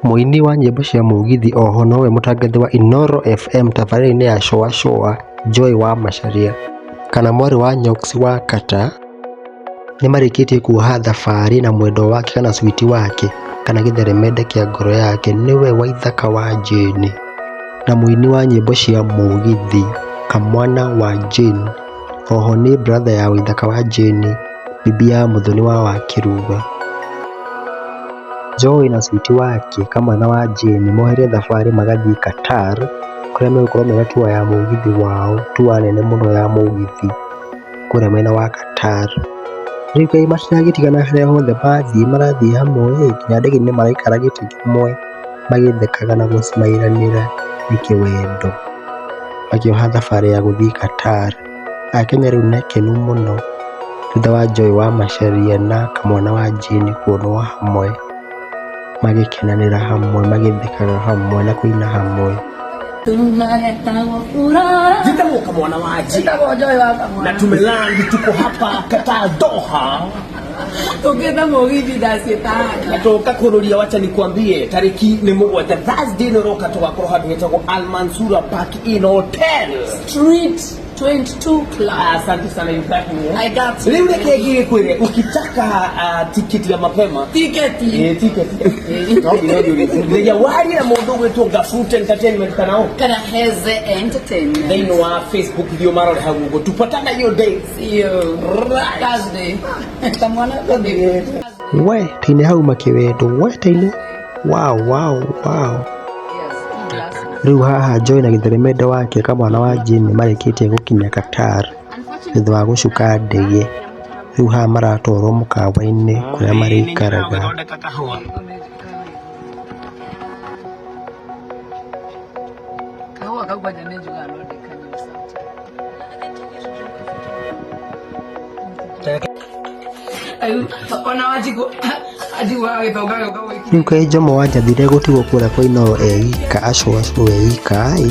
Mũini wa nyĩmbo cia mũgithi oho nowe mũtangathi wa Inooro FM tabarĩra-inĩ ya Shũa Shũa Joy wa Macharia kana mwarĩ wa Nyox wa Kata nĩmarĩkĩtie kuoha thabarĩ na mwendwa wake kana switi wake kana gĩtheremende kĩa ngoro yake nĩwe Waithaka wa Jane na mũini wa nyĩmbo cia mũgithi Kamwana wa Jane oho nĩ brother ya Waithaka wa Jane bibi ya Mũthoni wa Wakĩruga. Joy na switi wake Kamwana wa Jane moherie thabarĩ magathiĩ Qatar kũrĩa megũkorwo mena tour ya mũgithi wao, tour nene mũno ya mũgithi kũrĩa mwena wa Qatar. Rĩu kaĩ matiragĩtigana harĩa hothe mathiĩ marathiĩ hamwe nginya ndege-inĩ maraikara gĩtĩ kĩmwe magĩthekaga na gũcmairanĩra nĩ kĩwendo. Makĩoha thabarĩ ya gũthiĩ Qatar. Akenya rĩu nĩ akenu mũno thutha wa Joy wa Macharia na Kamwana wa Jane kuonwo hamwe magĩkenanĩra hamwe magĩthekaga hamwe na kũina hamwe. Njĩtagwo Kamwana wa Jane. Njĩtagwo Joy wa Kamwana. Na tumeland, tuko hapa Qatar Doha. Tũkĩte mũgithi ndaciĩtaga. Na toka kururia, wacha nikwambie, tariki ni 7 Thursday nĩũroka tũgakorwo handũ hetagwo Al Mansura Park Inn Hotel. Street 22 Club. Asante sana, you got me, eh? I got you. Rĩu reke ngĩkwĩre ukitaka tikiti ya mapema. Tiketi. Eh, tiketi no nginya ũthiĩ ũrĩbundithagia warie na mũndũ ũgwĩtwo Gafut Entertainment kana ũ Kana Heze Entertainment. Thĩinĩ wa Facebook thiĩ ũmarore hau ũguo, tupatana hiyo day. See you. Right. Thursday. Kamwana. We taine hau makĩwendo we taine wow wow wow. Rĩu haha Joy na gĩtheremende wake Kamwana wa Jane nĩmarĩkĩtie gũkinya Qatar thutha wa gũcuka ndege. Rĩu haha maratwarwo mũkawa-inĩ kũrĩa marĩikaraga. Gũthondeka kahũa. Kahũa kau kwanja nĩ njugaga no ndĩkanyue sometimes. Ona Wanjikũ Wanjikũ agagĩtonga agĩũka gwĩkinya. Rĩu kaĩ Jomo Wanjathire gũtigwo kũrĩa kwa Inooro e ika acũacũa e ika ĩ.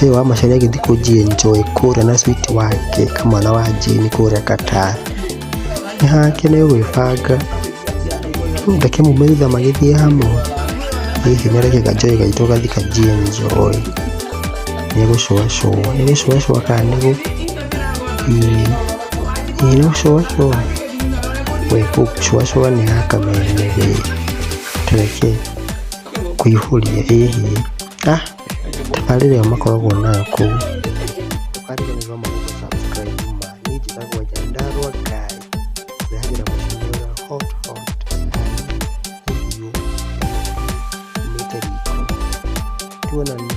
Joy wa Macharia agĩthiĩ kũji-enjoy kũrĩa na switi wake Kamwana wa Jane kũrĩa Qatar. Nĩ hake nĩ gwĩbanga reke mume thutha magĩthiĩ hamwe. Hihi nĩ reke Joy gaitũ gathiĩ kaji-enjoy. Nĩ gũcũacũa nĩ gũcũacũa kana nĩ gũ ĩĩ nĩ gũcũacũa we kũu gũcũacũa nĩ ya kameme we tareke kũihũria ĩhĩ ah tabarĩra ĩyo makoragwo nayo kũu. Ndũkariganĩrwo ma gũkũ subscribe ma niĩ njĩtagwo Nyandarua Guy ngũrehagĩra mũcene ũrĩa hot hot yani mũhiũ umĩte riko. Tuonane.